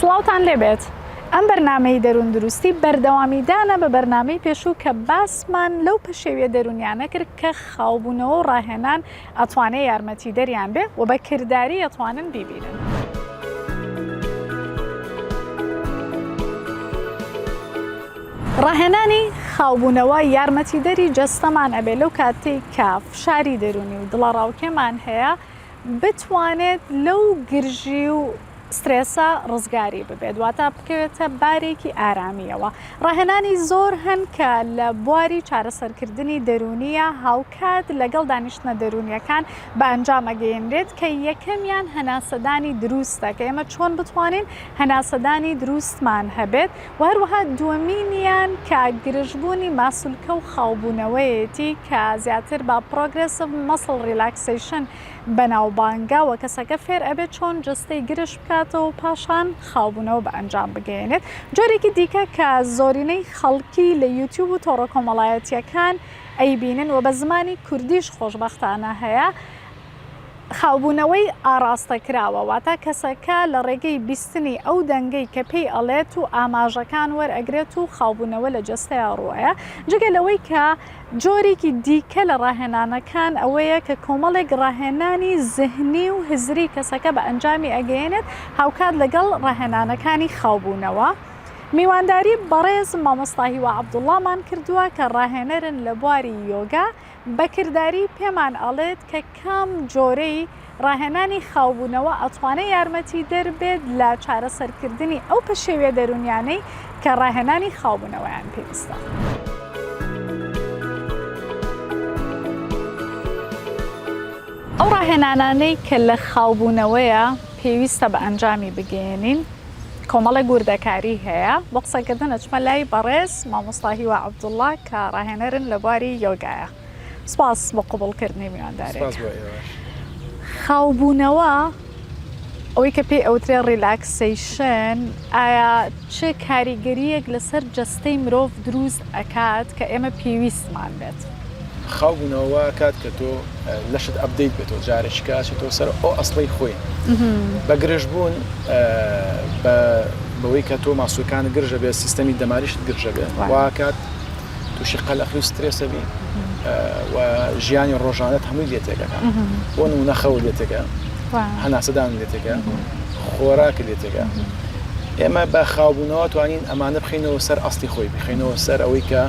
سڵاوتان لێبێت ئەم بەرنامەی دەروون دروستی بەردەوامیدانە بە بەرنامەی پێشوو کە باسمان لەو پەشێویە دەروونیانە کرد کە خاوبوونەوە و ڕاهێنان ئەتوانێ یارمەتیدەریان بێ و بە کرداری ئەتوانن بیبینن. ڕاهێنانی خاوبوونەوە یارمەتیدەری جەستەمان ئەبێ لەو کاتەی کە فشاری دەروونی و دڵەڕاوکێمان هەیە بتوانێت لەو گرژی و سترێسە ڕزگاری ببێت واتە بکەوێتە بارێکی ئارامییەوە. ڕاهێنانی زۆر هەن کە لە بواری چارەسەرکردنی دەروونییە هاوکات لەگەڵ دانیشتنە دەروونییەکان بە ئەنجام ئەگەیەنرێت کە یەکەمیان هەناسەدانی دروستە کە ئێمە چۆن بتوانین هەناسەدانی دروستمان هەبێت و هەروەها دووەمینیان کە گرژبوونی ماسولکە و خاوبوونەوەیەتی کە زیاتر بە Progressive Muscle Relaxation بەناوبانگە و کەسەکە فێر ئەبێت چۆن جەستەی گرژ بکاتەوە و پاشان خاوبوونەوە بە ئەنجام بگەیەنێت. جۆرێکی دیکە کە زۆرینەی خەڵکی لە یوتیوب و تۆڕە کۆمەڵایەتییەکان ئەیبینن و بە زمانی کوردیش خۆشبەختانە هەیە، خاوبوونەوەی ئاڕاستەکراوە، واتە کەسەکە لە ڕێگەی بیستنی ئەو دەنگەی کە پێی ئەڵێت و ئاماژەکان وەرئەگرێت و خاوبوونەوە لە جەستەیا ڕووئەیا، جگە لەوەی کە جۆرێکی دیکە لە ڕاهێنانەکان ئەوەیە کە کۆمەڵێک ڕاهێنانی زهنی و هزری کەسەکە بە ئەنجامی ئەگەیەنێت هاوکات لەگەڵ ڕاهێنانەکانی خاوبوونەوە. میوانداری بەڕێز مامۆستا هیوا عەبدوڵڵامان کردووە کە ڕاهێنەرن لە بواری یۆگا، بە کرداری پێمان ئەڵێت کە کام جۆرەی ڕاهێنانی خاوبوونەوە ئەتوانێ یارمەتیدەر بێت لە چارەسەرکردنی ئەو پەشێویە دەروونیانەی کە ڕاهێنانی خاوبوونەوەیان پێویستە. ئەو ڕاهێنانانەی کە لە خاوبوونەوەیە پێویستە بە ئەنجامی بگەیەنین کۆمەڵێک وردەکاری هەیە، بۆ قسەکردن ئەچمە لای بەڕێز مامۆستا هیوا عەبدوڵڵا کە ڕاهێنەرن لە بواری یۆگایە. سپاس بۆ قبوڵکردنی میواندارێک. سپاس بۆ ئێوەش. خاوبوونەوە ئەوەی کە پێی ئەوترێ relaxation ئایا چ کاریگەرییەک لەسەر جەستەی مرۆڤ دروست ئەکات کە ئێمە پێویستمان بێت؟ خاوبوونەوە وا ئەکات کە تۆ لەشت update بێتەوە جارێکی کە ئەچێتەوە سەر ئەو ئەسڵەی خۆی بە گرژبوون بە بەوەی کە تۆ ماسولکانت گرژە بێت سیستەمی دەماریشت گرژە بێت وا ئەکات تووشی قەلەقی و سترێسە بی و ژیانی ڕۆژانەت هەمووی لێ تێکەکە بۆ نمونە خەو لێ تێکە هەناسەدان لێ تێکە خۆراک لێ تێکە ئێمە بە خاوبوونەوە توانین ئەمانە بخینەوە سەر ئەستی خۆی بخینەوە سەر ئەوەی کە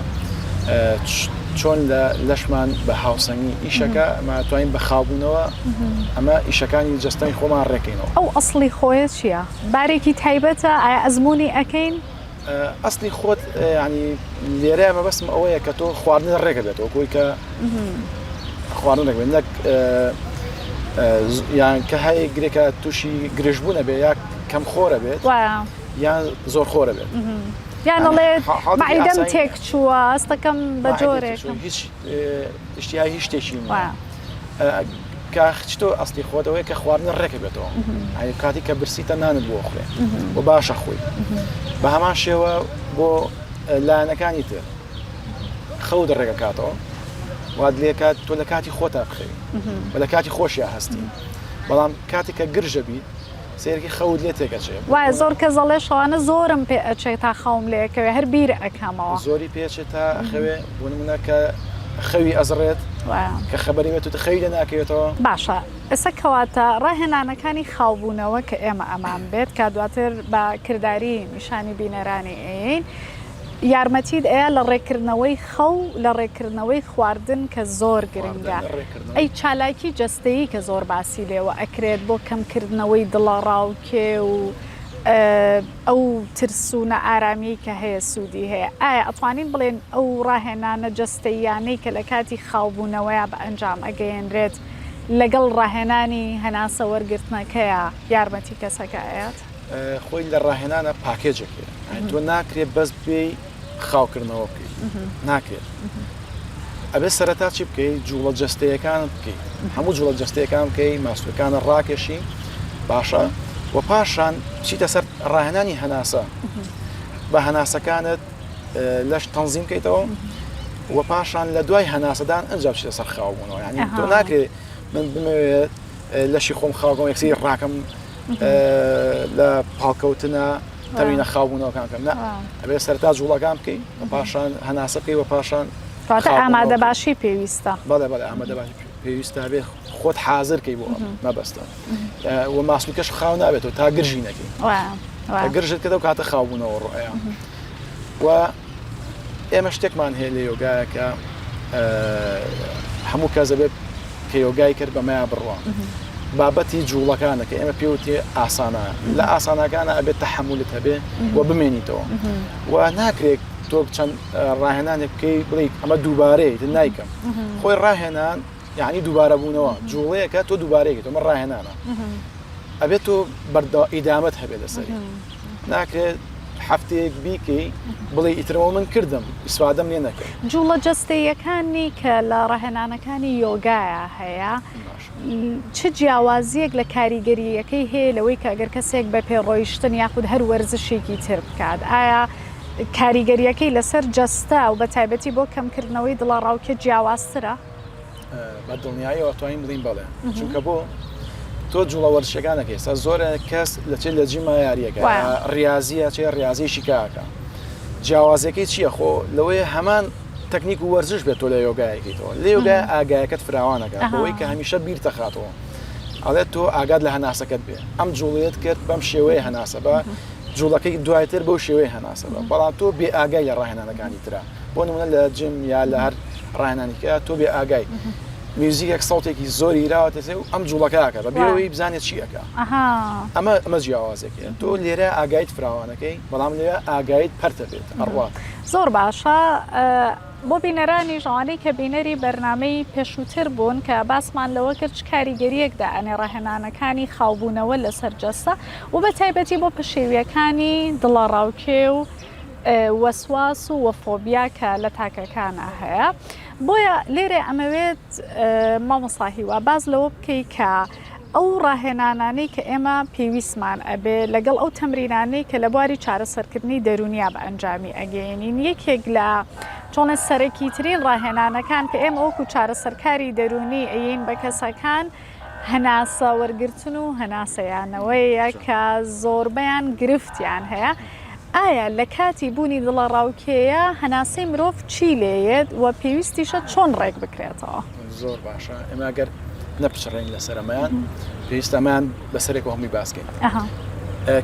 چۆن لە لەشمان بە هاوسەنگی ئیشەکە ئەمە توانین بە خاوبوونەوە ئەمە ئیشەکانی جەستەی خۆمان ڕێکەینەوە. ئەو ئەسڵی خۆیە چییە؟ بارێکی تایبەتە؟ ئایا ئەزموونی ئەکەین؟ ئەسلی خۆت ینی لێرە مەبەستم ئەوەیە کە تۆ خواردن ڕێکە بێتەوە کۆی کە خواردن ڕێک بێت نەک یان کە هەیە گرێکە تووشی گرژبوونە بێ یا کەم خۆرە بێت یان زۆر خۆرە بێت یان ئەڵێت مەعیدەم تێک چووە هەستەکەم بە جۆرێک هیچ ئیشتیهای هیچ شتێکی نییە کە خچتۆ ئەسلی خۆت ئەوەیە کە خواردنە ڕێکە بێتەوە ئەی کاتی کە برسیتە نانت بۆ خوێ و باشە خۆی بە هەمان شێوە بۆ لایەنەکانی تر خەوت ڕێگە کاتەوە وات لێکات تۆ لە کاتی خۆتا بخەوی و لە کاتی خۆشیا هەستی بەڵام کاتێک کە گرژە بیت سەیرکی خەوت لێ تێکەچێ. وایە زۆر کەس ئەڵێ شەوانە زۆرم پێ ئەچێ تا خەوم لێ ئەکەوێ هەر بیر ئەکەمەوە. زۆری پێ ئەچێ تا ئەخەوێ بۆ نمونە کە خەوی ئەزڕێت وایە. کە خەبەری بێت و خەوی لێ ناکەوێتەوە. باشە ئێستا کەواتە ڕاهێنانەکانی خاوبوونەوە کە ئێمە ئەمان بێت کە دواتر بە کرداری نیشانی بینەرانی ئەیەین یارمەتیت ئەیا لە ڕێککردنەوەی خەو لە ڕێککردنەوەی خواردن کە زۆر گرنگە ئەی چالاکی جەستەیی کە زۆر باسی لێوە ئەکرێت بۆ کەمکردنەوەی دڵەڕاوکێ و ئەو ترس و نائارامیەی کە هەیە سوودی هەیە ئایا ئەتوانین بڵێن ئەو ڕاهێنانە جەستەییانەی کە لە کاتی خاوبوونەوەیا بە ئەنجام ئەگەیەنرێت لەگەڵ ڕاهێنانی هەناسە وەرگرتنەکەیا یارمەتی کەسەکە ئەیات؟ خۆی لە ڕاهێنانە پاکێجێک هەیە یانی تۆ ناکرێت بەس بێی خاوکردنەوە بکەیت ناکرێت ئەبێ سەرەتا چی بکەیت جوڵە جەستەیەکان بکەیت هەموو جوڵە جەستەیەکان بکەی ماسولکانە ڕاکێشی باشە و پاشان بچیتە سەر ڕاهێنانی هەناسە بە هەناسەکانت لەش تەنزیم بکەیتەوە و پاشان لە دوای هەناسەدان ئەنجا بچیتە سەر خاوبوونەوە یعنی تۆ ناکرێت من بمەوێت لەشی خۆم خاوکەم یەکسی ڕاکەم. لە پاڵکەوتنە تەمینە خاوبوونەوەکان کەم نا ئەبێ سەرتا جوڵەکان بکەی و پاشان هەناسە بکەی و پاشان کەواتە ئامادە باشی پێویستە. بەڵێ بەڵێ ئامادە باشی پێویستە بێ خۆت حازر کەی بۆ مەبەستە و ماسولکەش خاو نابێتەوە تا گرژی نەکەی گرژت کردەوە کاتە خاوبوونەوە ڕۆیە و ئێمە شتێکمان هەیە لە یۆگایە کە هەموو کەس دەبێت کە یۆگای کرد بەمەیا بڕوا بابەتی جوڵەکانە کە ئێمە پێوتێ ئاسانە لە ئاسانەکانە ئەبێت تەحملت هەبێ و بمێنیتەوە و ناکرێت تۆ چەند ڕاهێنانێک بکەی بڵێ ئەمە دووبارەیە نایکەم خۆی ڕاهێنان یعنی دووبارە بوونەوە جوڵەیەکە تۆ دووبارەیەکەیتەوە ئەمە ڕاهێنانە ئەبێت تۆ بەردەوا ئیدامەت هەبێت لەسەری ناکرێت هەفتەیەک بیکەی بڵێ ئیترەوە من کردم ئیسفادەم لێ نەکرد. جوڵە جەستەییەکانی کە لە ڕاهێنانەکانی یۆگایا هەیە چ جیاوازییەک لە کاریگەرییەکەی هەیە لەوەی کە گەر کەسێک بە پێ ڕۆیشتن یاخود هەر وەرزشێکی تر بکات ئایا کاریگەرییەکەی لەسەر جەستە و بە تایبەتی بۆ کەمکردنەوەی دڵەڕاوکێ جیاوازترە؟ بە دڵنیاییەوە توانین بڵین بەڵێ چونکە بۆ تۆ جوڵە وەرزشەکانەکە ئێستا زۆر کەس لە چێ لە جیما یاریەکە ڕاضیە چێ ڕاضیشی کاکە جیاوازەکەی چییە خۆ لەوەی هەمان تەکنیک و وەرزش بێت تۆ لە یۆگایەکەیتەوە لە یۆگا ئاگایەکەت فراوانەکە بەوەی کە هەمیشە بیرتەخاتەوە ئەڵێت تۆ ئاگات لە هەناسەکەت بێ ئەم جوڵێت کرد بەم شێوەیە هەناسە بە جوڵەکەی دوایتر بەو شێوەیە هەناسە بە بەڵام تۆ بێ ئاگای لە ڕاهێنانەکانی ترە بۆ نمونە لە gym یا لە هەر ڕاهێنانیکە تۆ بێ ئاگای میوزیکێک سەوتێکی زۆری راوەتەسێ و ئەم جوڵەکەکە بە بێەوەی بزانێت چی ئەەکە ئەمە ئەمە جیاوازێکە تۆ لێرە ئاگایت فراوانەکەی بەڵام لێرە ئاگایت پەرتە بێت ئەڕوات. زۆر باشە بۆ بینەرانیش ئەوانەی کە بینەری بەرنامەی پێشووتر بوون کە باسمان لەوە کرد چ کاریگەریەک دائەنێ ڕاهێنانەکانی خاوبوونەوە لەسەر جەستە و بە تایبەتی بۆ پشێویەکانی دڵەڕاوکێ و وەسواس و وە فۆبیا کە لە تاکەکانا هەیە بۆیە لێرە ئەمەوێت مامۆستا هیوا باس لەوە بکەی کە ئەو ڕاهێنانانەی کە ئێمە پێویستمان ئەبێ لەگەڵ ئەو تەمرینانەی کە لە بواری چارەسەرکردنی دەروونیا بە ئەنجامی ئەگەیەنین یەکێک لە چۆنە سەرەکیترین ڕاهێنانەکان کە ئێمە وەکو چارەسەرکاری دەروونی ئەیین بە کەسەکان هەناسە وەرگرتن و هەناسەیانەوەیە کە زۆربەیان گرفتیان هەیە ئایا لە کاتی بوونی دڵەڕاوکێیە هەناسەی مرۆڤ چی لێیەت و پێویستیشە چۆن ڕێک بکرێتەوە؟ زۆر باشە ئێمە گەر نەپچڕین لەسەر ئەمەیان پێویستە ئەمەیان بەسەرێک هەمووی باسکەین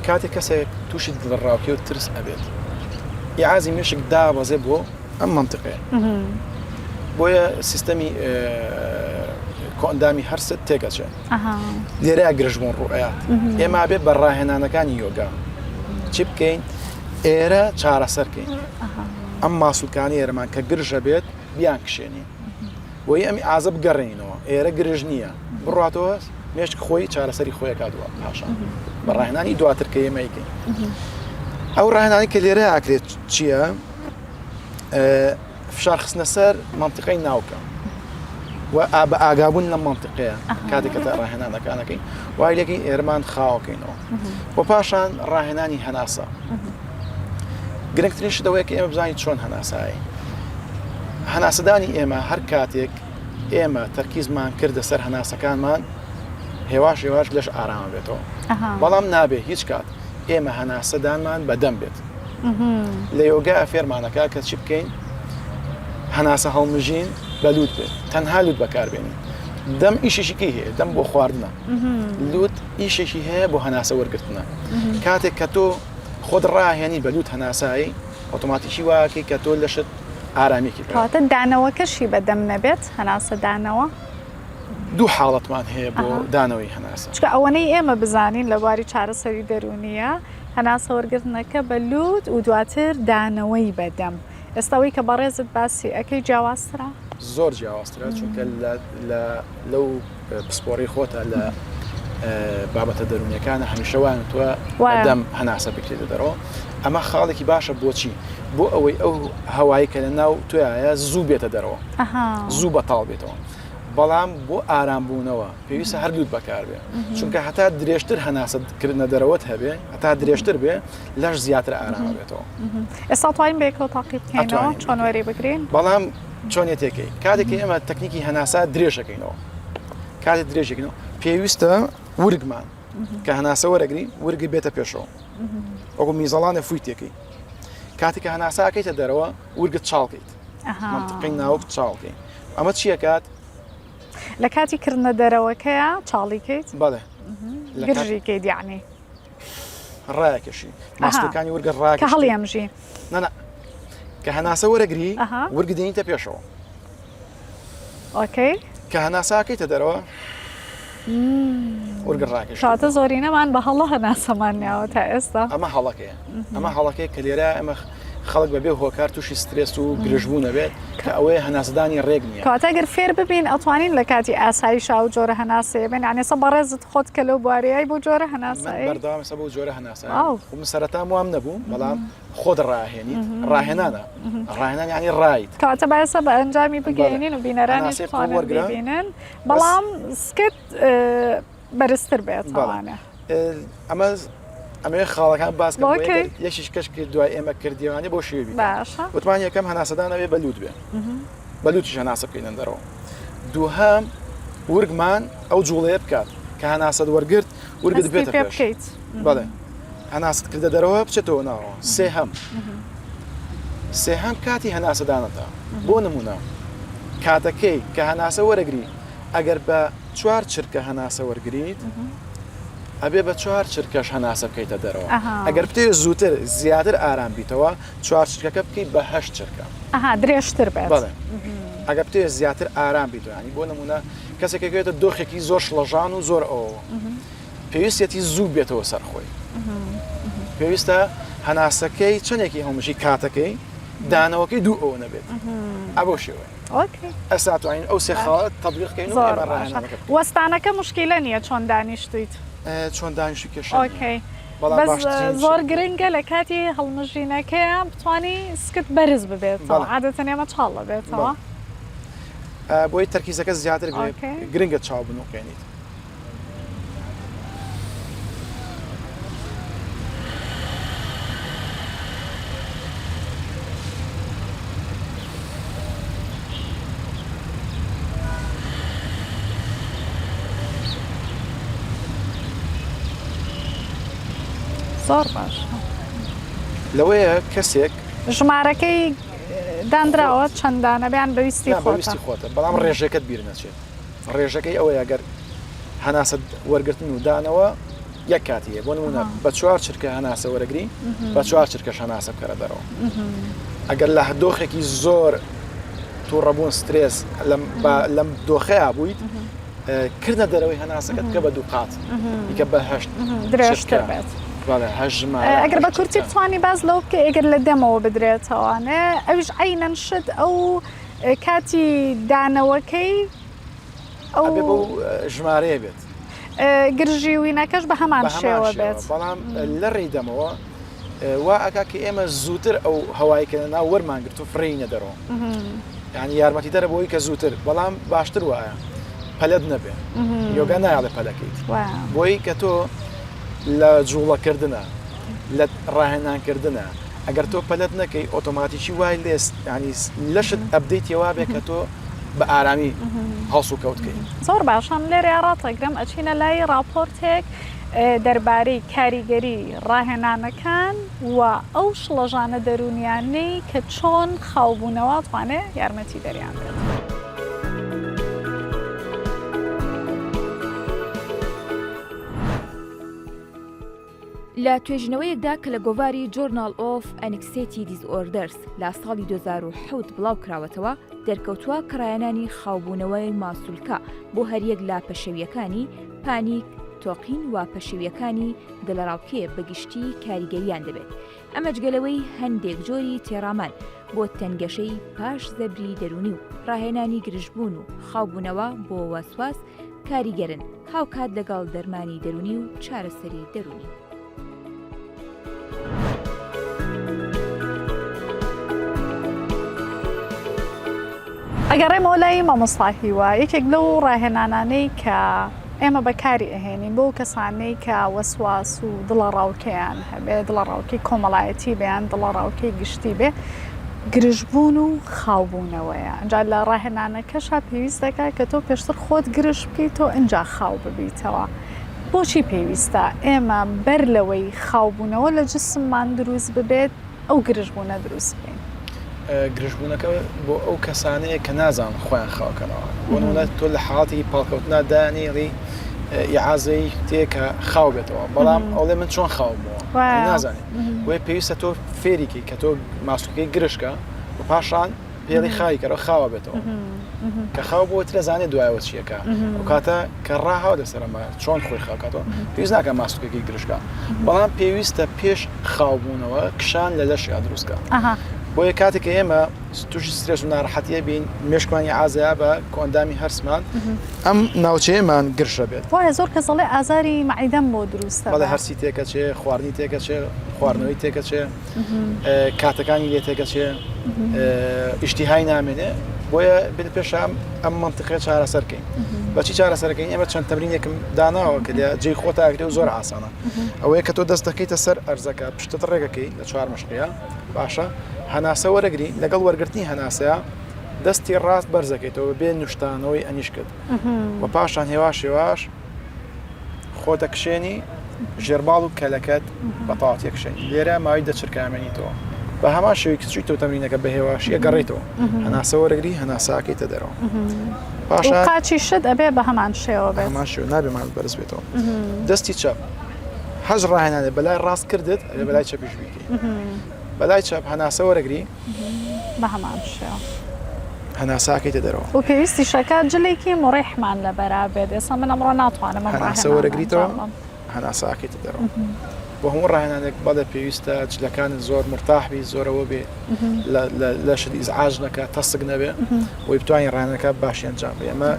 کاتێک کەسێک تووشی دڵەڕاوکێ و ترس ئەبێت ئیعازی مێشک دابەزێ بۆ ئەم مەنتقەیە بۆیە سیستەمی کۆئەندامی هەرست تێکەچێت لێرە گرژبوون ڕوئات ئێمە بێت بە ڕاهێنانەکانی یۆگا چی بکەین ئێرە چارەسەرکەین ئەم ماسوولکانی ئێرەمان کە گرژە بێت بیان کشێنین بۆی ئەمی ئازە بگەڕێنەوە ئێرە گرژ نییە بڕاتەوە مێشک خۆی چارەسەری خۆی کاتوە پاشان بە ڕاهێنانی دواتر کە ئێمەیکەین ئەو ڕاهێنانی کە لێرە ئاکرێت چییە؟ فشار خستنە سەر مەنتیقەی ناوکە و بە ئاگابوون لەم مەنتیقەیە کاتێک کە ڕاهێنانەکانەکەین وای لەکەین ئێرمان خاوەکەینەوە و پاشان ڕاهێنانی هەناسە گرنگترین شتەوەیە کە ئێمە بزانین چۆن هەناسایی هەناسەدانی ئێمە هەر کاتێک ئێمە تەرکیزمان کردە سەر هەناسەکانمان هێواش هێواش لەش ئارامە بێتەوە بەڵام نابێ هیچ کات ئێمە هەناسەدانمان بەدەم بێت لە یۆگا فێرمانەکە کە چی بکەین هەناسە هەڵمژین بە لوت بێت تەنها لوت بەکاربێنین دەم ئیشێکی هەیە دەم بۆ خواردنە لوت ئیشێکی هەیە بۆ هەناسە وەرگرتنە کاتێک کە تۆ خۆت ڕاهێنی بە لوت هەناسایی ئۆتۆماتیکی واکەی کە تۆ لەشت ئارامیکی کەواتە دانەوەکەشی بە دەم نەبێت هەناسە دانەوە دوو حاڵەتمان هەیە بۆ دانەوەی هەناسە چکە ئەوەنەی ئێمە بزانین لە بواری چارەسەری دەروونیە هەناسە وەرگرتنەکە بە لووت و دواتر دانەوەی بە دەم. ئێستا ئەوەی کە بەڕێزت باسی ئەکەی جیاوازترە؟ زۆر جیاوازترە چونکە لە لەو پسپۆڕی خۆتە لە بابەتە دەروونیەکانە هەمیشە وایان وتووە دەم هەناسە بکرێتە دەرەوە ئەمە خاڵێکی باشە بۆچی بۆ ئەوەی ئەو هەوایی کە لە ناو توایە زوو بێتە دەرەوە زوو بەتاڵ بێتەوە بەڵام بۆ ئارامبوونەوە پێویستە هەر لوت بەکاربێ چونکە هەتا درێژتر هەناسە کردنە دەرەوەت هەبێ هەتا درێژتر بێ لەش زیاتر ئارامە بێتەوە ئێستا توانین بەیەکەوە تاقی بکەینەوە چۆن وەری بگرین بەڵام چۆنیەتێکەی کاتێک ئێمە تەکنیکی هەناسە درێژەکەینەوە کاتێک درێژەکەینەوە پێویستە ورگمان. کە هەناسە وەرەگری ورگی بێتە پێشەوە وەکو میزەڵانە فوی تێکەی کاتێک کە هەناسە ئەکەیتە دەرەوە ورگت چاڵکەیت منطقەی ناوک چاڵکەی ئەمە چیەکات لە کاتی کردنە دەرەوەکەیە چاڵیکەیت بەڵێ گرژیکەیت یعنی ڕایەکەشی ماسکەکانی ورگە ڕاکە کە هەڵیەمژی نەنا کە هەناسە وەرەگری ورگ دێنیتە پێشەوە okay کە هەناساکەیتە دەرەوە ورگە ڕاکەش کاتە زۆرینەمان بە هەڵە هەناسەمان ناوە تا ئێستا ئەمە هەڵەکەیە ئەمە هەڵەکەی کە لێرە ئەمە خەڵک بەبێ هۆکار تووشی سترێس و گرژبوون نەبێت کە ئەوەیە هەناسەدانی ڕێک نییە. کەواتە گەر فێر ببین ئەتوانین لە کاتی ئاسایشا ئەو جۆرە هەناسەیە بێن یانی ئێستا بەڕێزت خۆت کە لەو بوارەیای بەو جۆرە من هەناسەی بەردەوام ئێستا بەو جۆرە هەناسەیە واو خۆ من سەرەتام وام نەبوو بەڵام خۆت ڕائەهێنیت ڕاهێنانە ڕاهێنان یانی ڕایت. کەواتە با ئێستا بە ئەنجامی بەڵێ بگەیەنین و بینەرانیش هەناسەی قووڵ بتوانن وەرگرە بیبینن بەس بەڵام سکت بەرزتر بەڵێ بێتەوانێ. ئەمە ئەمەوێ خاڵەکان باس کەم بۆ okay. ئەگەر یەکیش کەش کرد دوای ئێمە کردیوانێ بۆ شێوی بیکەن باشە. وتمان یەکەم هەناسەدان ئەوێ بە لووت بێ بە لووتیش هەناسە بکەینە دەرەوە دووهەم ورگمان ئەو جوڵەیە بکات کە هەناسەت وەرگرت ورگت هەستی بێتە پێ پێش بکەیت. بەڵێ هەناست کردە دەرەوە بچێتەوە ناوەوە سێهەم سێهەم کاتی هەناسەدانەتە بۆ نمونە کاتەکەی کە هەناسە وەرەگری ئەگەر بە چوار چرکە هەناسە وەرگریت ئەبێ بە چوار چرکەش هەناسە بکەیتە دەرەوە ئەگەر بتەوێت زووتر زیاتر ئارام بیتەوە چوار چرکەکە بکەیت بە هەشت چرکە ئەها درێژتر بێت بەڵێ ئەگەر بتەوێت زیاتر ئارام بیتەوە ینی بۆ نمونە کەسێک کەوێتە دۆخێکی زۆر شڵەژان و زۆر ئەوەوە پێویستیەتی زوو بێتەوە سەر خۆی پێویستە هەناسەکەی چەندێکی هەڵمژی کاتەکەی دانەوەکەی دوو ئەوە نەبێت ئەبەو شێوەیە okay ئەستا توانین ئەو سێ خاڵە تەتبیق کەین و زۆر ئێمە باشە ڕاهێنانەکە بکەین. وەستانەکە موشکیلە نییە چۆن دانیشتوویت؟ چۆن دانیشتووی کێشە نییە okay بەڵام بەس باشترین زۆر شت گرنگە لە کاتی هەڵمژینەکەیا بتوانی سکت بەرز ببێتەوە بەڵێ عادەتەن ئێمە چاڵ ئەبێتەوە. بەڵێ بۆی تەرکیزەکە زیاتر بێ okay گرنگە چاو بنوقێنیت. زۆر باشە. لەوەیە کەسێک ژمارەکەی دانراوە چەندانە بیان بەویستی خۆتە خۆتە بەڵام ڕێژەکەت بیر نەچێت ڕێژەکەی ئەوەیە گەر هەناسە وەرگرتن و دانەوە یەک کاتی هەیە بۆ نمونە بە چوار چرکە هەناسە وەرەگری بە چوار چرکەش هەناسە بکەرە دەرەوە ئەگەر لە دۆخێکی زۆر تووڕەبوون سترێس لەم دۆخەیە بوویت کردە دەرەوەی هەناسەکەت بکە بە دوو قات بیکە بە هەشت درێژتر بێت ئەگەر بە کورتی بتوانی باز لەو بکە ئەگەر لە دەمەوە بدرێتەوانێ ئەوش عینەن شت ئەو کاتی دانەوەکەی ئەو ئەبێ بەو ژمارەیە بێت. گرژی وینەکەش بە هەمان شێوە بێت. بەڵام لە ڕێی دەمەوە وا ئەکا کە ئێمە زووتر ئەو هەوای کە ناو وەرمان گرت و فڕینە دەرەوە. یعنی یارمەتیدەرە بۆی کە زووتر بەڵام باشتر وایە پەلەت نەبێ یۆگا نایەڵێ پەلەکەیت بۆی کە تۆ لە جوڵەکردنە لە ڕاهێنانکردنە ئەگەر تۆ پەلەت نەکەی ئۆتۆماتیکی وای لێست یانی لەشت update ی وا بێ کە تۆ بە ئارامی هەڵس و کەوت کەی. زۆر باشە من لێرەیا ڕاتەگرم ئەچینە لای ڕاپۆرتێک دەربارەی کاریگەری ڕاهێنانەکان و ئەو شڵەژانە دەروونیانەی کە چۆن خاوبوونەوە ئەتوانێ یارمەتیدەریان بێت. لە توێژینەوەیەکدا کە لە گۆڤاری Journal of Anxiety Disorders لە ساڵی 2007 بڵاوکراوەتەوە، دەرکەوتووە کە ڕایەنانی خاوبوونەوەی ماسولکە بۆ هەریەک لە پەشێوییەکانی پانیک، تۆقین و پەشێوییەکانی دڵەڕاوکێ بە گشتی کاریگەرییان دەبێت، ئەمە جگە لەوەی هەندێک جۆری تێڕامان بۆ تەنگەشەی پاش زەبری دەروونی و ڕاهێنانی گرژبوون و خاوبوونەوە بۆ وەسواس کاریگەرن هاوکات لەگەڵ دەرمانی دەروونی و چارەسەری دەروونی. ئەگەڕێمەوە لای مامۆستا هیوا، یەکێک لەو ڕاهێنانانەی کە ئێمە بەکاری ئەهێنین بۆ کەسانەی کە وەسواس و دڵەڕاوکێیان هەبێ، دڵەڕاوکێی کۆمەڵایەتی بێ یان دڵەڕاوکێی گشتی بێ، گرژبوون و خاوبوونەوەیە. ئینجا لە ڕاهێنانەکەشا پێویست دەکات کە تۆ پێشتر خۆت گرژ بکەیتەوە ئینجا خاو ببیتەوە. بۆچی پێویستە ئێمە بەر لەوەی خاوبوونەوە لە جسممان دروست ببێت ئەو گرژبوونە دروست بکەین؟ گرژبوونەکە بۆ ئەو کەسانەیە کە نازان خۆیان خاوکەنەوە بۆ نمونە تۆ لە حاڵەتی پاڵکەوتنا دانیڕی ئیعازەی تێ کە خاو بێتەوە بەڵام ئەوڵێ من چۆن خاومەوە نازانێت بۆیە پێویستە تۆ فێریکەی کە تۆ ماسوولکەی گرژکە و پاشان پێڵی خاوی کەرەوە خاوە بێتەوە کە خاو بۆ ترە زانێت دوایەوە چیەکە ئەو کاتە کە ڕاهاو لەسەرمە چۆن خۆی خاوکاتەوە پێویست ناکە ماسوولکەکەی گرژکە بەڵام پێویستە پێش خاوبوونەوە کشان لە لەشیا دروستکە بۆیە کاتێک کە ئێمە تووشی سترێس و ناڕەحەتیە بین مێشکمانی ئازیا بە کۆئەندامی هەرسمان ئەم ناوچەیەمان گرژە بێت. وایە زۆر کەس ئەڵێ ئازاری مەعیدەم بۆ دروستە. بەڵێ هەرسی تێکەچێ، خواردنی تێکەچێ، خواردنەوەی تێکەچێ، کاتەکانی لێ تێکەچێ، ئیشتیهای نامێنێ، بۆیە بێت پێشە ئەم مەنتیقەیە چارەسەر کەین. بەچی چارەسەرەکەین؟ ئێمە چەند تەمرینێکم داناوە کە جێی خۆتا ئەگرێ و زۆر ئاسانە. ئەوەیە کە تۆ دەست دەکەیتە سەر ئەرزەکە، پشتت ڕێکەکەی لە چوارمەشقیە، باشە هەناسە وەرەگری، لەگەڵ وەرگرتنی هەناسەیە دەستی ڕاست بەرزەکەیتەوە بەبێ نوشتانەوەی ئەنیشکت و پاشان هێواش هێواش خۆتەکشێنی ژێرباڵ و کەلەکەت بە تەواوەتی ئەکشێنی لێرە ماوەی دە چرکە ئەمێنیتەوە بە هەمان شێوەی کە چوویتەوە تەمرینەکە بە هێواشی ئەگەڕێیتەوە هەناسە وەرەگری هەناساکەیتە دەرەوە پاشان قاچی شت ئەبێ بە هەمان شێوە بێت هەمان شێوە نابێ مانت بەرز بێتەوە دەستی چەپ هەش ڕاهێنانێ بەلای ڕاست کردت ئەبێ بەلای چەپیش بیکەی بەلای چەپ هەناسە وەرەگری بە هەمان شێوە. هەناسە ئەکەیتە دەرەوە. و پێویستیشەکە جلێکی موڕیحمان لەبەرا بێت ئێستا من ئەمڕۆ ناتوانم ئەم هەناسە ڕاهێنانە وەرەگریتەوە ئەنجام بەم. هەناسە ئەکەیتە دەرەوە. بۆ هەموو ڕاهێنانێک بەڵێ پێویستە جلەکانت زۆر مورتاح بی زۆرەوە بێ لە لە لەشت ئیزعاج نەکا تەسک نەبێ بۆی بتوانین ڕاهێنانەکە باشی ئەنجام بەی ئەمە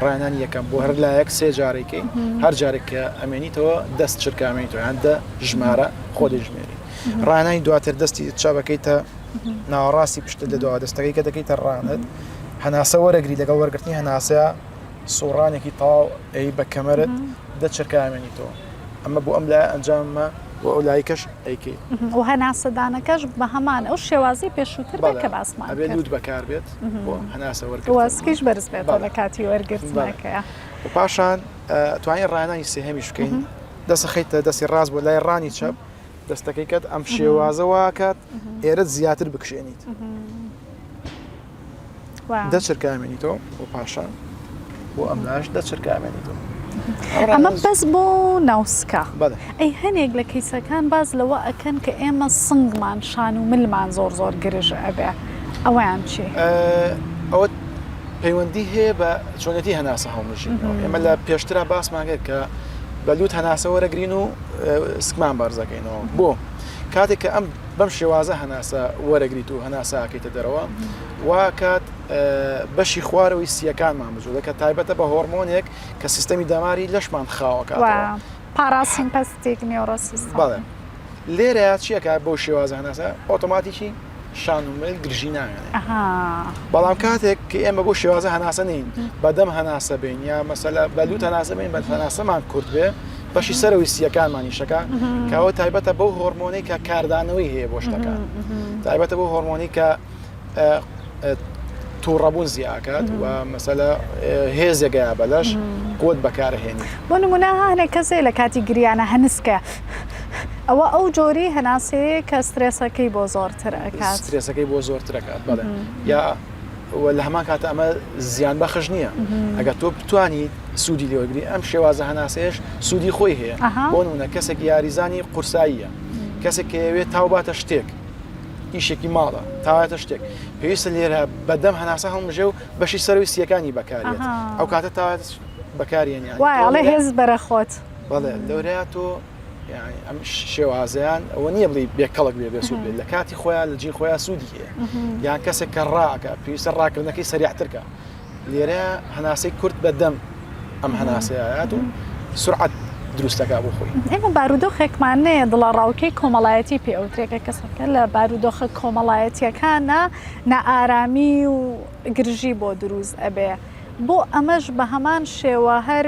ڕاهێنانی یەکەم بۆ هەر لایەک سێ جارێکەی هەر جارێک کە ئەمێنیتەوە دەست چرکە ئەمێنیتەوە یان دە ژمارە خۆ دەژمێری ڕانانی دواتر دەستی چاوەکەیتە ناوەڕاستی پشتت لە دواوە دەستەکەی کە دەکەیتە ڕانت هەناسە وەرەگری لەگەڵ وەرگرتنی هەناسە سوڕانێکی تەواو ئەی بە کەمەرت دە چرکە ئامێنیتەوە ئەمە بۆ ئەم لای ئەنجاممە بۆ ئەو لایکەش ئەیکەی و هەناسەدانەکەش بە هەمان ئەو شێوازی پێشووتر بێت کە باسمان ئەبێ لووت بەکار بێت بۆ هەناسە وەرگرتن و سکیش بەرز بێتەوە لە کاتی وەرگرتنەکەیە و پاشان توانین ڕانانی سێهەمیش بکەین دەست خەیتە دەستی ڕاست بۆ لای ڕانی چەپ دەستەکەی کەت ئەم شێوازە واکات ئێرەت زیاتر بکشێنیت دە چرکە ئەمێنیتەوە و پاشان بۆ ئەم لاش دە چرکە ئەمێنیتەوە ئەمە بەس بۆ ناوسکە ئەی هەنێک لە کەیسەکان باز لەوە ئەکەن کە ئێمە سنگمان شان و ملمان زۆر زۆر گرژ ئەبێ ئەویان چی ئەوە پەیوەندی هەیە بە چۆنێتی هەناسە هەڵمژینەوە ئێمە لە پێشترا باسمان کرد کە بە لوت هەناسە وەرەگرین و سکمان بەرزەکەینەوە بۆ کاتێک کە ئەم بەم شێوازە هەناسە وەرەگریت و هەناساکەیتە دەرەوە واکات بەشی خوارەوەی سیەکانمان بجوڵێ کە تایبەتە بە هۆرمۆنێک کە سیستەمی دەماری لەشمان خاوەکاتەوە parasympathetic nervous system بەڵێ لێرە چیەکە بەو شێوازە هەناسە ئۆتۆماتیکی شان و مل گرژی نامێنێ بەڵام کاتێک کە ئێمە بۆ شێوازە هەناسە نین بەدەم هەناسە بین یا مەسەلە بە لوت هەناسە بین بە هەناسەمان کورت بێ بەشی سەرەوەی سیەکانمانی شەکە کاوە تایبەتە بەو هۆرمۆنەی کە کاردانەوەی هەیە بۆ شتەکان تایبەتە بۆ هۆرمۆنی کە تووڕەبوون زیاکات و مەسەلە هێزێگەیا بەلەش قوت بەکارهێنی. بۆ نمونە هەنێک کەس هەیە لە کاتی گریانە هەنسکە ئەوە ئەو جۆری هەناسەیە کە سترێسەکەی بۆ زۆرتر ئەکات. سترێسەکەی بۆ زۆرتر ئەکات بەڵێ یا و لە هەمان کاتە ئەمە زیان بەخش نییە ئەگەر تۆ بتانی سوودی لێوەگری ئەم شێوازە هەناسەیەش سوودی خۆی هەیە بۆ نمونە کەسێک یاریزانی قورساییە کەسێک کە ئەوێت تاوباتە شتێک ئیشێکی ماڵە تاواتە شتێک پێویستە لێرە بەدەم هەناسە هەڵمژێ و بەشی سەروی سیەکانی بەکارێت ئەو کاتە تاوات بەکارێن وای ئەڵێ هێز بەرە خۆت بەڵێ لەورەیە تۆ ئەم شێوازیان ئەوە نییە بڵی بێکەڵک بێ بێسوود بێت لە کاتی خۆیان لە جی خۆیان سوودی هەیە یان کەسێک کە ڕاکە پێویستە ڕاکردنەکەی سەریعترکە لێرە هەناسەی کورت بە دەم ئەم هەناسەیەیات و سرعەت دروستەکە بۆ خۆی. ئێمە بارودۆخێکمان نەیە دڵەڕاوکێی کۆمەڵایەتی پێ ئەوترێ کە کەسەکە لە بارودۆخە کۆمەڵایەتیەکانا نائارامی و گرژی بۆ دروست ئەبێ بۆ ئەمەش بە هەمان شێوە هەر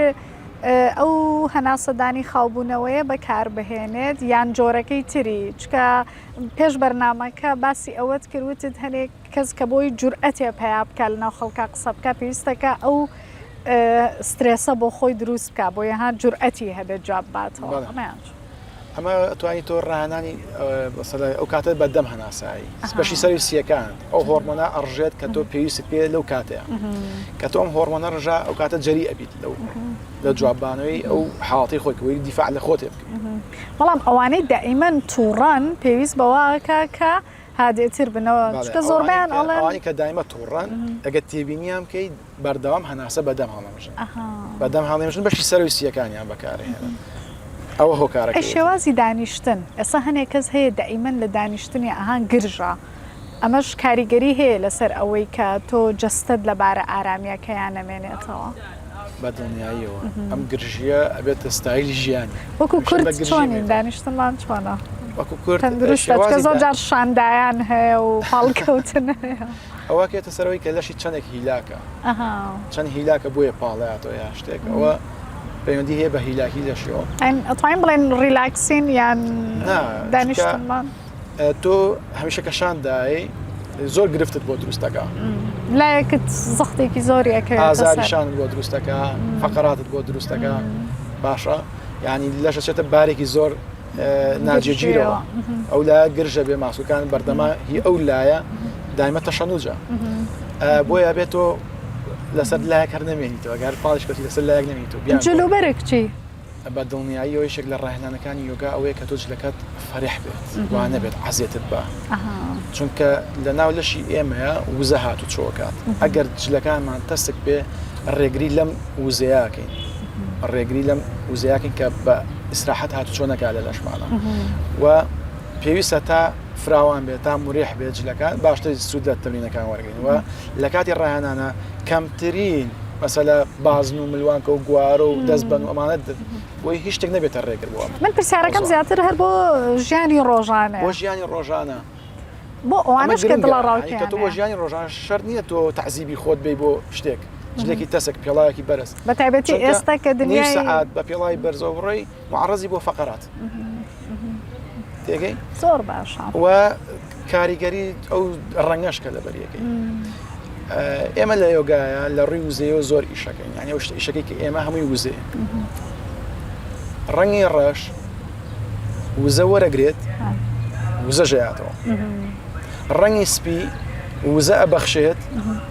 ئەو هەناسەدانی خاوبوونەوەیە بەکاربهێنێت یان جۆرەکەی تری چکە پێش بەرنامەکە باسی ئەوەت کرد وتت هەنێک کەس کە بۆی جورئەتێ پەیا بکا لەناو خەڵکا قسە بکا پێویستە کە ئەو. سترێسە بۆ خۆی دروست بکا بۆیە ها جورئەتی هەبێت جواب باتەوە ئەمەیان چۆن؟ ئەمە ئەتوانی تۆ ڕاهێنانی ئەو کاتە بە دەم هەناسایی بەشی سەری سیەکان ئەو هۆرمۆنە ئەڕژێت کە تۆ پێویست پێ لەو کاتەیە کە تۆ ئەم هۆرمۆنە ڕژا ئەو کاتە جەری ئەبیت لەو لە جوابانەوەی ئەو حاڵەتی خۆی کە دیفاع لە خۆتێ بکەیت بەڵام ئەوانەی دائیمەن تووڕەن پێویست بەوەکە کە هادێتر بنەوە چونکە زۆربەیان ئەڵێن ئەوانەی کە دایمە تووڕەن ئەگەر تێبینیان بکەیت بەردەوام هەناسە بەدەم هەڵەمژن بەدەم هەڵێمژن بەشی سەرەوەی سیەکانیان بەکارهێنن ئەوە هۆکارەکەی. ئەی شێوازی دانیشتن ئێستا هەنێک کەس هەیە دائیمەن لە دانیشتنی ئەها گرژە ئەمەش کاریگەری هەیە لەسەر ئەوەی کە تۆ جەستەت لە بارە ئارامیەکەیا نەمێنێتەوە؟ بە دڵنیاییەوە ئەم گرژیە ئەبێتە ستایلی ژیانی. وەکو کورد چۆنین دانیشتنمان چۆنە؟ وەکو کورد تەندروستە چونکە زۆر جار شاندایان هەیە و پاڵکەوتن هەیە. ئەوە کێتە سەرەوەی کە لەشی چەندێک هیلاکە چەند هیلاکە بۆیە پاڵیاتەوە یا شتێک ئەوە پەیوەندی هەیە بە هیلاکی لەشەوە ئەتوانین بڵێن relaxing یان دانیشتنمان تۆ هەمیشە کە شاندای زۆر گرفتت بۆ دروستەکە لایەکت زەختێکی زۆری ئازاری شانت بۆ دروستەکە فقراتت بۆ دروستەکە باشە ینی لەشە چێتە بارێکی زۆر ناجێگیرەوە ئەو لایە گرژە بێ ماسوکان بەردەما هی ئەو لایە دایمە تەشەنوجە بۆیە بێت تۆ لەسەر لایەک هەر نەمێنیتەوە گەر پاڵش کەوتی لەسەر لایەک نەمێنیتەوە بیان جلوبەرگ چی؟ بە دڵنیاییەوە یەکێک لە ڕاهێنانەکانی یۆگا ئەوەیە کە تۆ جلەکەت فەرح بێت وا نەبێت عەزێتت بە چونکە لە ناو لەشی ئێمەیە وزە هات و چۆکات ئەگەر جلەکانمان تەسک بێ ڕێگری لەم وزەیەکەین ڕێگری لەم وزەیەکەین کە بە ئیسراحەت هاتوچۆ نەکا لە لەشمانە و پێویستە تا فراوان بێت تا مرێح بێت جلەکان باشتر سوود لە تەمرینەکان وەرگین و لە کاتی ڕاهێنانە کەمترین مەسەلە بازن و ملوانکە و گوارە و دەست بەن و ئەمانە بۆی هیچ شتێک نەبێتە ڕێگر بۆ من پرسیارەکەم زیاتر هەر بۆ ژیانی ڕۆژانە بۆ ژیانی ڕۆژانە بۆ ئەوانەش کە دڵەڕاوکێیان کە تۆ بۆ ژیانی ڕۆژانە شەرت نییە تۆ تەعزیبی خۆت بی بۆ شتێک جلێکی تەسک پێڵاوێکی بەرز بە تایبەتی ئێستا کە دنیای سەعات بە پێڵاوی بەرزەوە بڕۆی معرەزی بۆ فەقەرات تێگەی زۆر باشە و کاریگەری ئەو ڕەنگەش کە لەبەریەکەی ئێمە لە یۆگایە لە ڕووی وزەیەوە زۆر ئیشەکەین یعنی ئەو شتە ئیشەکەی کە ئێمە هەمووی وزەیە ڕەنگی ڕەش وزە وەرەگرێت وزە ژیاتەوە ڕەنگی سپی وزە ئەبەخشێت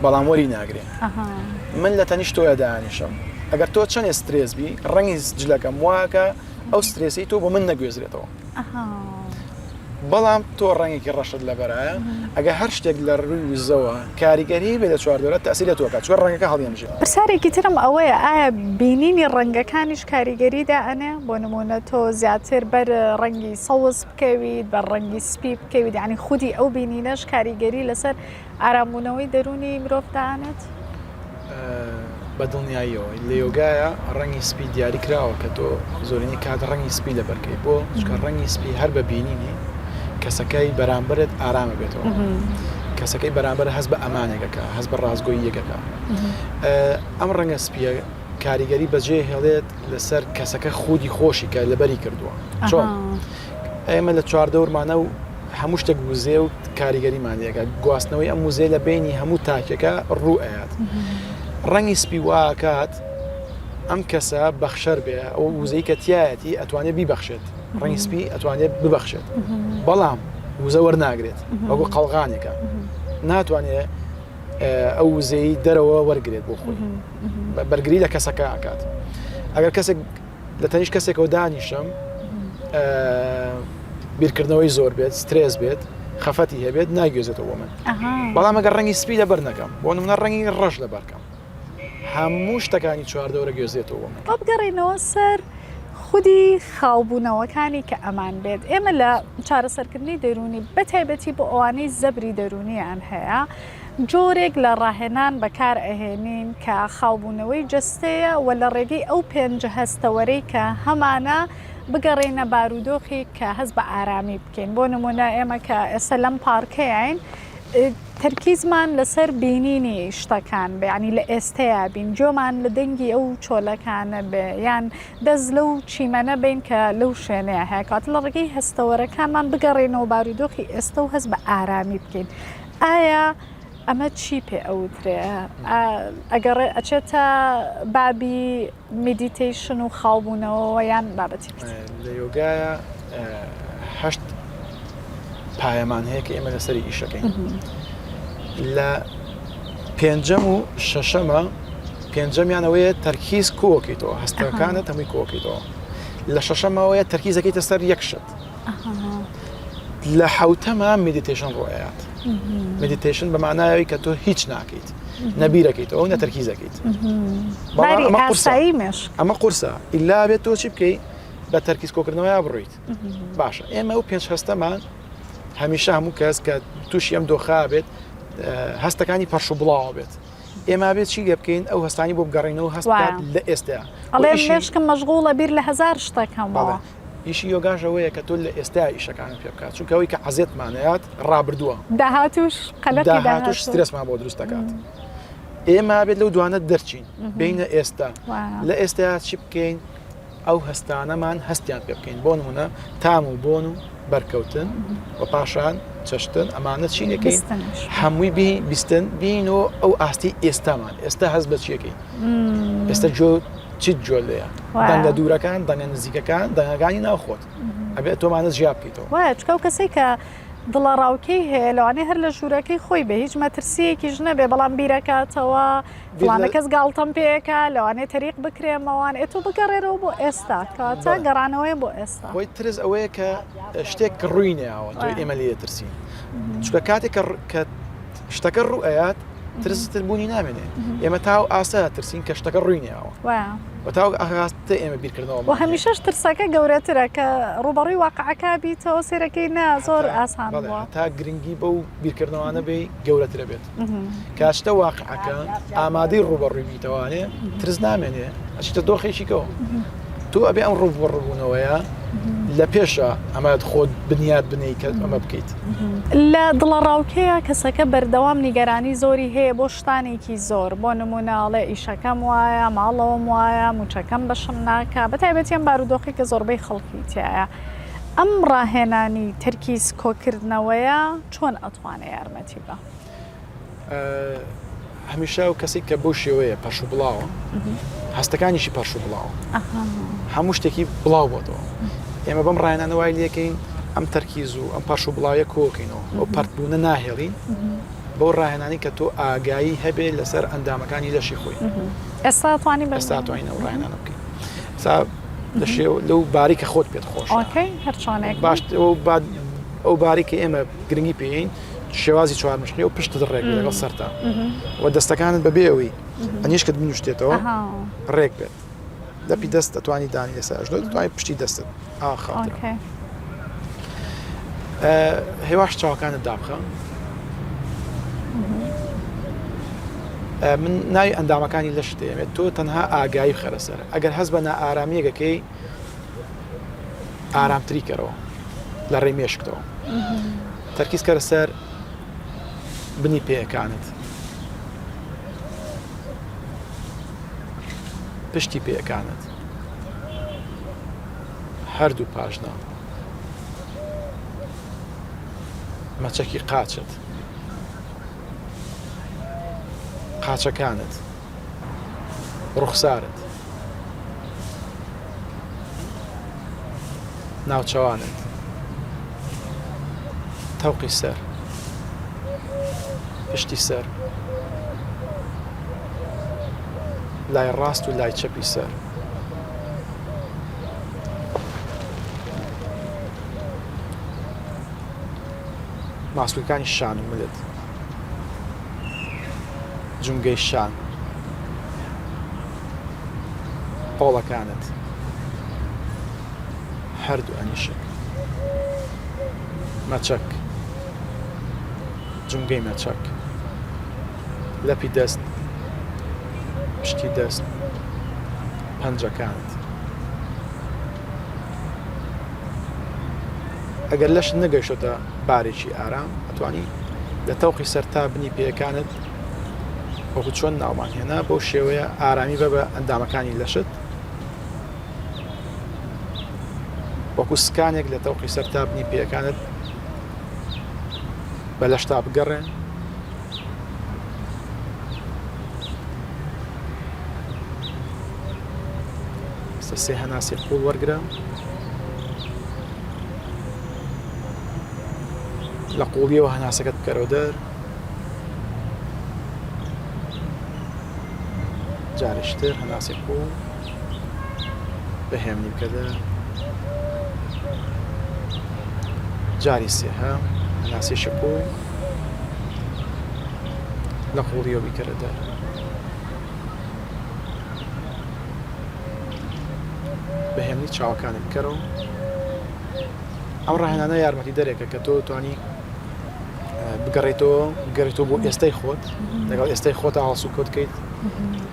بەڵام وەری ناگرێت من لە تەنیشت تۆیا دانیشم ئەگەر تۆ چەندێ سترێس بی ڕەنگی جلەکەم واکە ئەو سترێسی تۆ بۆ من نەگوێزرێتەوە بەڵام تۆ ڕەنگێکی ڕەشت لەبەرایە ئەگەر هەر شتێک لە ڕووی وزەوە کاریگەری بێ لە چواردەورە تەئسیر لە تۆ ئەکات چونکە ڕەنگەکە هەڵیەمژێ. پرسیارێکی ترم ئەوەیە ئایا بینینی ڕەنگەکانیش کاریگەری دائەنێ؟ بۆ نموونە تۆ زیاتر بەر ڕەنگی سەوز بکەویت بەر ڕەنگی سپی بکەویت یانی خودی ئەو بینینەش کاریگەری لەسەر ئارامبوونەوەی دەروونی مرۆڤ دائەنێت؟ بە دڵنیاییەوە لە یۆگایە ڕەنگی سپی دیاری کراوە کە تۆ زۆرینەی کات ڕەنگی سپی لەبەرکەی بۆ چونکە ڕەنگی سپی هەر بە بینینی کەسەکەی بەرامبەرت ئارامە بێتەوە کەسەکەی بەرامبەر هەست بە ئەمانێکەکە هەست بە ڕاستگۆییەکەکە ئەم ڕەنگە سپیە کاریگەری بەجێ هێڵێت لەسەر کەسەکە خودی خۆشی کە لەبەری کردووە چۆن ئێمە لە چواردەورمانە و هەموو شتێک وزەیە و کاریگەریمان لێکە گواستنەوەی ئەم وزەیە لە بینی هەموو تاکێکە ڕوو ئەیات ڕەنگی سپی واکات ئەم کەسە بەخشەر بێ ئەو وزەی کە تایەتی ئەتوانێت بیبەخشێت ڕەنگی سپی ئەتوانێت ببەخشێت بەڵام وزە وەرناگرێت وەکو قەڵغانێکە ناتوانێت ئەو وزەی دەرەوە وەرگێت بۆ خۆی بەرگری لە کەسەکە ئەکات ئەگەر کەسێک لە تەنیشت کەسێکەوە دانیشم بیرکردنەوەی زۆر بێت سترێس بێت خەفەتی هەبێت ناگوێزێتەوە بۆ من بەڵام ئەگەر ڕەنگی سپی لەبەر نەکەم بۆ نمونە ڕەنگی ڕەش لەبەرکەم هەموو شتەکانی چواردەورە گوێزێتەوە بۆ من. با بگەڕێینەوە سەر خودی خاوبوونەوەکانی کە ئەمان بێت ئێمە لە چارەسەرکردنی دەروونی بە تایبەتی بۆ ئەوانەی زەبری دەروونیان هەیە جۆرێک لە ڕاهێنان بەکار ئەهێنین کە خاوبوونەوەی جەستەیە و لە ڕێگەی ئەو پێنج هەستەوەرەی کە هەمانە بگەڕێینە بارودۆخێک کە هەست بە ئارامی بکەین بۆ نموونە ئێمە کە ئێستا لەم پارکەیاین تەرکیزمان لەسەر بینینی شتەکان بێ یانی لە ئێستەیا بین گوێمان لە دەنگی ئەو چۆلەکانە بێ یان دەست لەو چیمەنە بین کە لەو شوێنەیە هەیە کەواتە لە ڕێگەی هەستەوەرەکانمان بگەڕێینەوە بارودۆخی ئێستە و هەست بە ئارامی بکەین ئایا. ئەمە چی پێ ئەوترێ؟ ئەگەڕێ ئەچێتە بابی meditation و خاوبوونەوەوە یان بابەتێکی تر؟ لە یۆگایە هەشت پایەمان هەیە کە ئێمە لەسەری ئیشەکەین لە پێنجەم و شەشەمە پێنجەمیانەوەیە تەرکیز کۆکەیتەوە هەستەکانت هەمووی کۆکەیتەوە لە شەشەمەوەیە تەرکیزەکەیتە سەر یەک شت لە حوتەما meditation ڕۆیات meditation بە معناوی کە تۆ هیچ ناکەیت نەبیرەکەیتەوە نە تەرکیزەکەیت ئەمە قورسە ئیلا بێت تۆ چی بکەیت بە تەرکیز کۆکردنەوەیا بڕیت باشە ئێمە ئەو پێنج هەستەمان هەمیشە هەموو کەس کە تووشی ئەم دۆخا بێت هەستەکانی پەرش و بڵاوە بێت ئێمە بێت چی لێ بکەین ئەو هەستانی بۆ بگەڕینەوە هەست لە ئێستا ئەڵێ مێشکم مەشغوڵە بیر لە هەزار شتەکەمەوە ئیشی یۆگاش ئەوەیە کە تۆ لە ئێستا ئیشەکانت پێ بکات چونکە ئەوەی کە عەزێتمانەیات ڕابردووە داهاتوش قەلەقی داهاتوش سترێسمان بۆ دروست دەکات ئێمە بێت لەو دوانە دەرچین بینە ئێستا لە ئێستا چی بکەین ئەو هەستانەمان هەستیان پێ بکەین بۆ نمونە تام و بۆن و بەرکەوتن و پاشان چەشتن ئەمانە چی دەکەین هەمووی بی بیستن بین و ئەو ئاستی ئێستامان ئێستا هەست بە چیەکەین ئێستا جۆ چیت جۆ لێیە دەنگە دوورەکان دەنگە نزیکەکان دەنگەکانی ناو خۆت ئەبێت تۆمانە جیا بکەیتەوە وایە چکە و کەسێک کە دڵەڕاوکێی هەیە لەوانەیە هەر لە ژوورەکەی خۆی بێ هیچ مەترسیەکیش نەبێ بەڵام بیرەکاتەوە فڵانە کەس گاڵتەم پێکا لەوانەیە تەریق بکرێمەوان ئێ تۆ بگەڕێرەوە بۆ ئێستا کەواتە گەڕانەوەیە بۆ ئێستا. خۆی ترس ئەوەیە کە شتێک ڕووی نەیاوە تۆ ئێمە لێ ترسین چونکە کاتێک کە شتەکە ڕوو ئەیات ترس تر بوونی نامێنێ ئێمە تاو ئاسا ترسین کە شتەکە ڕووی نەیاوە و تاو ئاستە ئێمە بیرکردنەوە و هەمیشەش ترسەکە گەورەترە کە ڕووبەڕووی واقعەکە بیتەوە سێرەکەی نا زۆر ئاسان بووە تا گرنگی بەو بیرکردنەوانە بێ گەورەترە بێت کاشتە واقعەکە ئامادەی ڕووبەڕووی بیتەوانێ ترس نامێنێ ئەچیتە دۆخێکی کەەوە تۆ ئەبێ ئەم ڕووبەڕووبوونەوەیە لە پێشە ئەمە خۆت بنیات بنەی کە ئەمە بکەیت. لە دڵەڕاوکێیە کەسەکە بەردەوام نیگەرانی زۆری هەیە بۆ شتانێکی زۆر بۆ نموونە ئەڵێ ئیشەکەم وایە، ماڵەوەم وایە، مووچەکەم بەشم ناکا، بە تایبەتی ئەم بارودۆخەی کە زۆربەی خەڵکی تیایە. ئەم ڕاهێنانی تەرکیز کۆکردنەوەیە چۆن ئەتوانێ یارمەتی با؟ هەمیشە ئەو کەسێک کە بەو شێوەیە پەرش و بڵاوە هەستەکانیشی پەرش و بڵاوە هەموو شتێکی بڵاو بۆتەوە ئێمە بەم ڕایانانە وای لەکەین ئەم تەرکیز و ئەم پەرش و بڵاویە کۆکەینەوە ئەو پەرتبوونە ناهێڵین بەو ڕاهێنانی کە تۆ ئاگایی هەبێ لەسەر ئەندامەکانی لەشی خۆی ئێستا توانی ئێستا توانین ئەو ڕاهێنانە بکەین ئێستا لە شێو لەو باری کە خۆت پێت خۆش هەرچۆنێک باش ئەو باری کە ئێمە گرنگی پێین شێوازی چوارمشقی و پشتت ڕێک بێت لەگەڵ سەرتا و دەستەکانت بەبێ ئەوەی ئەنیشکت بنوشتێتەوە ڕێک بێت دەپی دەست دەتوانی دانی لەسەر ئەژنۆ دەتوانانی پشتی دەستت ئاخاتر هێواش چاوەکانت دابخە من ناوی ئەندامەکانی لەش دەیەمێت تۆ تەنها ئاگایی خەرە سەر ئەگەر هەست بە نائارامیەکەکەی ئارامتری کەرەوە لە ڕێی مێشکتەوە تەرکیز کەرە سەر بنی پێیەکانت پشتی پێیەکانت هەردوو پاژنە مەچەکی قاچت قاچەکانت ڕوخسارت ناوچەوانت تەوقی سەر پشتی سەر لای ڕاست و لای چەپی سەر ماسولکانی شان و ملت جومگەی شان قۆڵەکانت هەردوو ئەنیشک مەچەک جومگەی مەچەک لەپی دەست پشتی دەست پەنجەکانت ئەگەر لەشت نەگەیشتۆتە بارێکی ئارام ئەتوانی لە تەوقی سەر تا بنی پێیەکانت وەکو چۆن ناومان هێنا بەو شێوەیە ئارامی بە بە ئەندامەکانی لەشت وەکو سکانێک لە تەوقی سەر تا بنی پێیەکانت بە لەشتا بگەڕێن. سێ هەناسی قوڵ وەرگرە. لە قوڵیەوە هەناسەکەت بکەرەوە دەر. جارێکی تر هەناسی قوڵ بە هێمنی بکە دەر. جاری سێهەم هەناسێکی قوڵ لە قوڵیەوە بیکەرە دەر. بە هێمنی چاوەکانت بکەرەوە. ئەم ڕاهێنانە یارمەتی دەرێکە کە تۆ توانی بگەڕێتەوە بگەڕێتەوە بۆ ئێستای خۆت لەگەڵ ئێستای خۆت هەڵسو کۆت کەیت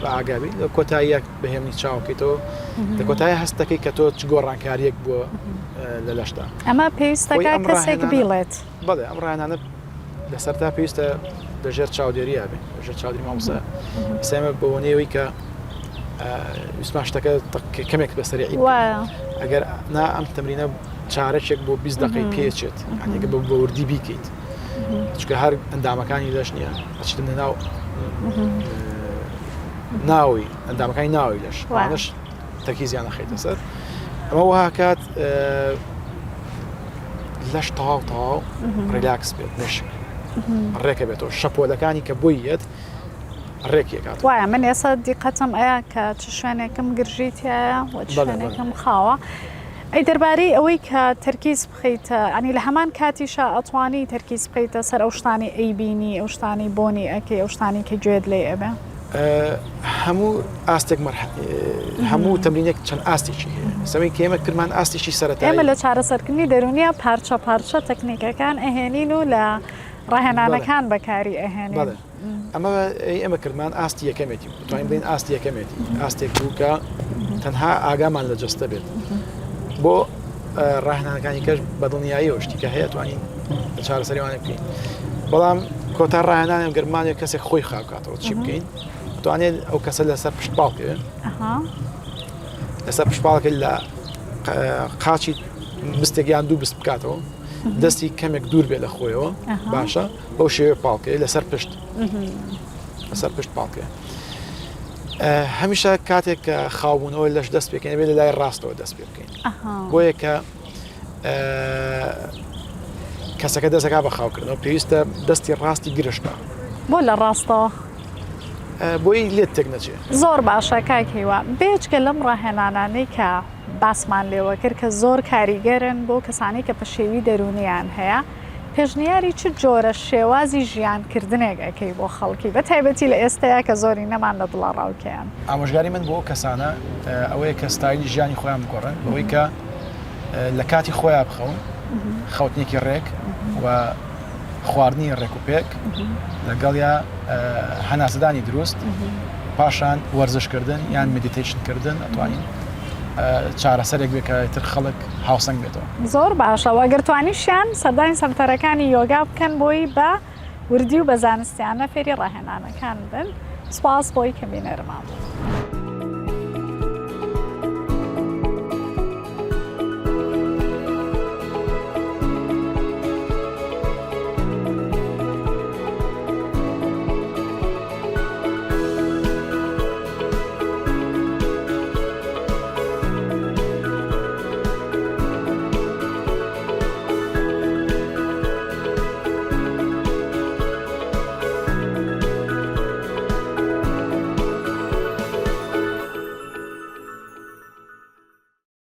بە ئاگابی لە کۆتاییەک بە هێمنی چاوکەیتەوە لە کۆتایی هەستەکەی کە تۆ چ گۆڕانکاریەک بووە لە لەشتا ئەمە پێویستەکە کەسێک بیڵێت بەڵێ ئەم ڕاهێنانە لە سەرتا پێویستە لە ژێر چاودێرییا بێ لە ژێر چاودێری مامۆستا ئێستا بۆ نێوەی کە ویستمان شتەکە کەمێک بە سەریعی ئەگەر نا ئەم تەمرینە چارەکێک بۆ 20 دقەی پێچێت یانێکە بە بەوردی بیکەیت چونکە هەر ئەندامەکانی لەش نییە ئەچیتە ناو ناوی ئەندامەکانی ناوی لەش وانش تەرکیزیان نەخەیتە سەر ئەمە وها کات لەش تەواو تەواو ڕیلاکس بێت مێشک ڕێکە بێتەوە شەپۆلەکانی کە بۆی یەت ڕێک یەکات وایە من ئێستا دیقەتم ئەیا کە چ شوێنێکم گرژی تایە و چ شوێنێکم خاوە ئەی دەربارەی ئەوەی کە تەرکیز بخەیتە ئەنی لە هەمان کاتیشا ئەتوانی تەرکیز بخەیتە سەر ئەو شتانی ئەیبینی ئەو شتانی بۆنی ئەکەی ئەو شتانی کە گوێت لێ ئەبێ؟ هەموو ئاستێک هەموو تەمرینێک چەند ئاستێکی هەیە سەوەی کە ئێمە کردمان ئاستێکی سەرەتایی ئێمە لە چارەسەرکردنی دەروونیە پارچە پارچە تەکنیکەکان ئەهێنین و لە ڕاهێنانەکان بەکاری ئەهێنین. بەڵێ ئەمە ئێمە کردمان ئاستی یەکەمێتی توانین بڵێین ئاستی یەکەمێتی ئاستێک بوو کە تەنها ئاگامان لە جەستە بێت بۆ ڕاهێنانەکانی کەش بە دڵنیاییەوە شتی کە هەیە توانین لە چارەسەریوانە بکەین بەڵام کۆتا ڕاهێنان گەرمانێک کەسێک خۆی خاوکاتەوە چی بکەین توانێت ئەو کەسە لەسەر پشت پاڵ بێ لەسەر پشت پاڵەکە لە قاچی بستێک یان دوو بست بکاتەوە دەستی کەمێک دوور بێ لە خۆیەوە باشە بەو شێوەیە پاڵکەی لەسەر پشت لەسەر پشت پاڵکێ هەمیشە کاتێک کە خاوبوونەوە لەش دەست پێکەین بێت لە لای ڕاستەوە دەست پێ بکەین بۆیە کە کەسەکە دەستەکە بە خاوکردنەوە پێویستە دەستی ڕاستی گرشتە بۆ لە ڕاستەوە بۆی لێت تێک نەچێت زۆر باشە کاک هیوا بێجگە لەم ڕاهێنانانەی کە باسمان لێوە کرد کە زۆر کاریگەرن بۆ کەسانی کە پەشێوی دەروونیان هەیە پێشنیاری چ جۆرە شێوازی ژیان کردنێک ئەکەی بۆ خەڵکی بە تایبەتی لە ئێستەیا کە زۆرینەمان لە دڵەڕاوکێیان؟ ئامۆژگاری من بۆ ئەو کەسانە ئەوەیە کە ستایلی ژیانی خۆیان بگۆڕن بەوەی کە لە کاتی خۆیان بخەون خەوتنێکی ڕێک و خواردنی ڕێک و پێک لەگەڵیا هەناسەدانی دروست پاشان وەرزشکردن یان meditation کردن ئەتوانین چارەسەرێک بێ کە تر خەڵک هاوسەنگ بێتەوە. زۆر باشە وە گەر توانیشیان سەردانی سەنتەرەکانی یۆگا بکەن بۆی بە وردی و بە زانستیانە فێری ڕاهێنانەکان بن سوپاس بۆی کە بینەرمان بوون.